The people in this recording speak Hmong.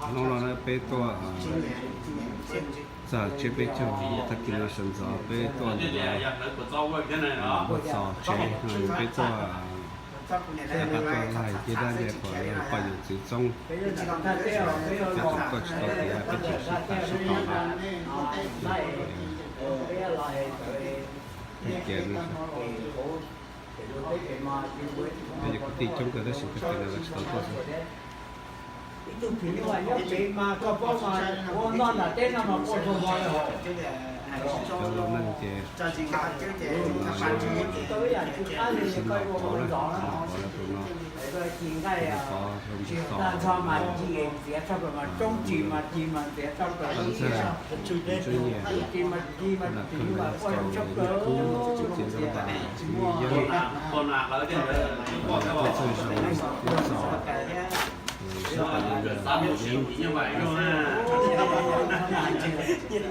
Hnub no na peb tuaj txog tsiab peb caug, tag kis no sawv ntxov peb tuaj ntawm no muab txog tsev no peb tuaj, pab tuaj laig ces dab ntawd pom poj niam txiv txoob, peb tseem tuaj tsis tau tiav, peb tseem sib tham sib tham no. Ces no, peb cov kwv tij coob kawg tab sis tag kis no lawv tsis tau tuaj xwb. Cov lus neej ces sib ntaus pov na, ntaus pov rau tus no, ntaus pov rau tus txos, ntxhais, tus tswb nyiaj, lam kawg lawv txaus yog nyiaj kub, txiv ntxawm tas, yog nyiaj yeeb, tuaj txog zoo, ntxhais, sab tas li ntawd, nyiaj yeeb.